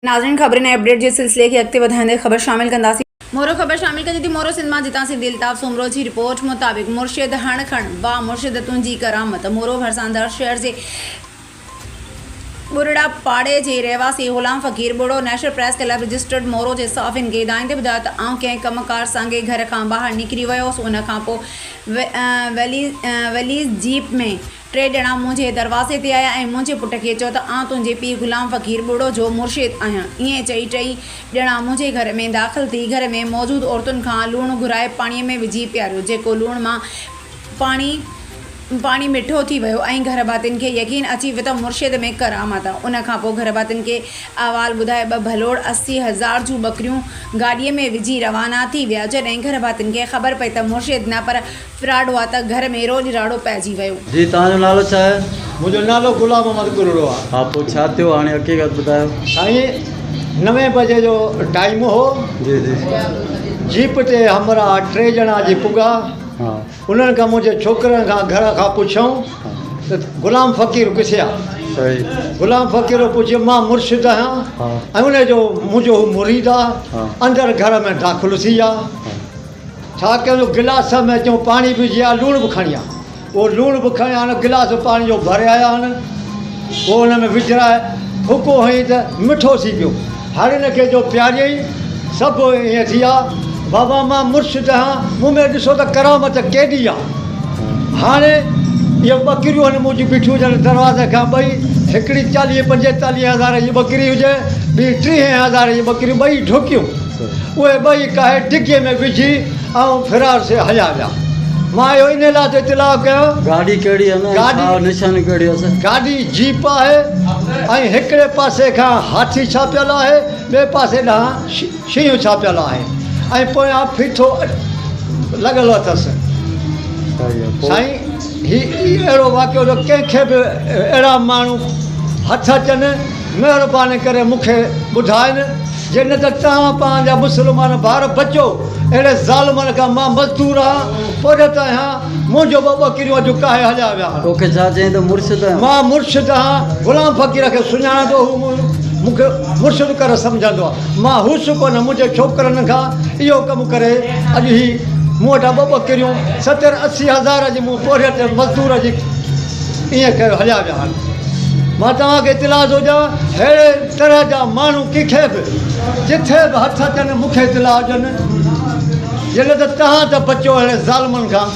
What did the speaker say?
ناظرين خبرن ۽ اپڊيٽ جي سلسلي کي اڳتي وڌائيندي خبر شامل ڪنداسين. مورو خبر شامل ڪجي ٿي مورو سنڌ مان جتان سنڌي الطاف سومرو جي رپورٽ مطابق مرشد هڻ کڻ واھ مرشد تنهنجي ڪرامت مورو ڀرسان درس شهر جي ٻرڙا پاڙي جي رهواسي Ghulam Faqir Burro national press club registered Moro جي صحافين کي دانهيندي ٻڌايو ته آئون ڪنهن ڪم ڪار سانگي گهر کان ٻاهر نڪري ويو هوس ان کان پوء وليز جيپ ۾ ٽي ڄڻا منهنجي دروازي تي آيا ۽ منهنجي پٽ کي چيو ته آئون تنهنجي پيء غلام فقير ٻرڙو جو مرشد آهيان. ائين چئي ٽئي ڄڻا منهنجي گهر ۾ داخل ٿي گهر ۾ موجود عورتن کان لوڻ گهرائي پاڻيء ۾ وجهي پياريو، جيڪو لوڻ مان پاڻي پاڻي مٺو ٿي ويو ۽ گهر ڀاتين کي يقين اچي ويو ته مرشد ۾ ڪرامت آ. ان کان پوء گهر ڀاتين کي احوال ٻڌائي ٻه ڀلوڙ 80 هزار جون ٻڪريون گاڏيء ۾ وجهي روانا ٿي ويا. جڏهن گهر ڀاتين کي خبر پئي ته مرشد نه پر فراڊ هئا ته گهر ۾ روڄ راڙو پئجي ويو. جي توهان جو نالو ڇا آهي؟ منهنجو نالو غلام محمد ٻرڙو آهي. ها پوء ڇا ٿيو هاڻي حقيقت ٻڌايو. سائين نوين بجي جو ٽائيم هو. جي جي. جيپ تي همراهه ٽي ڄڻا اچي پڳا. ها. انهن کان منهنجي ڇوڪرن کان گهر کان پڇيائون ته غلام فقير ڪٿي آ؟ صحيح. غلام فقير پڇيو مان مرشد آهيان ها. ۽ ان جو منهنجو هو مريد آ. ها. اندر گهر ۾ داخل ٿي ويا. ها. ڇا ڪيون جو گلاس ۾ چيون پاڻي به وجهي آ لوڻ به کڻي آ. اهو لوڻ به کڻي آيا آهن گلاس پاڻي جو ڀري آيا آهن اهو ان ۾ وجهرائي ڦوڪو هنئي ته مٺو ٿي پيو. هر ان کي جو پياريائين سڀ ائين ٿي آ. بابا مان مرشد آهيان مون ۾ ڏسو ته ڪرامت ڪيڏي آ. هاڻي اهي ٻڪريون هن منهنجون بيٺيون هجن دروازي کان ٻئي هڪڙي چاليهه پنجيتاليهه هزار جي ٻڪري هجي ٻي ٽيهين هزار جي ٻڪريون ٻئي ڍوڪيون. اهي ٻئي ڪاهي ڊگهي ۾ وجهي ۽ فرار سي هليا ويا. مان اهو انهي لاء ٿو اطلاع ڪيان. گاڏي ڪهڙي آهي ۽ ڇا نشانيون ڪهڙيون اٿس؟ گاڏي جيپ آهي ۽ هڪڙي پاسي کان هاٿي ڇاپيل آهي ٻئي پاسي ڏانهن شينهن ڇاپيل آهي ۽ پويان ڦيٿو لڳل اٿس. سائين هي اهڙو واقعو جو ڪنهن کي به اهڙا ماڻهو هٿ اچن مهرباني ڪري مون کي ٻڌائن. جي نه ته توهان پنهنجا مسلمان ڀائر بچو اهڙي ظالمن کان مان مزدور آهيان پورهيت آهيان منهنجو ٻه ٻڪريون اڄ ڪاهي هليا ويا آهن. توکي ڇا چيائين ته مرشد آهيان. مان مرشد آهيان غلام فقير کي سڃاڻان ٿو هو مون کي مرشد ڪري سمجهندو آهي مان هوس ڪونه منهنجي ڇوڪرن کان اهو ڪم ڪري اڄ هي مون وٽان ٻه ٻڪريون ستر 80 هزار جي مون پورهيت مزدور جي ائين ڪيو هليا ويا آهن. مان توهان کي اطلاع ٿو ڏيان ههڙي طرح جا ماڻهو ڪٿي به جٿي به هٿ اچن مون کي اطلاع ڏين جي نه ته توهان ته بچو اهڙي ظالمن کان.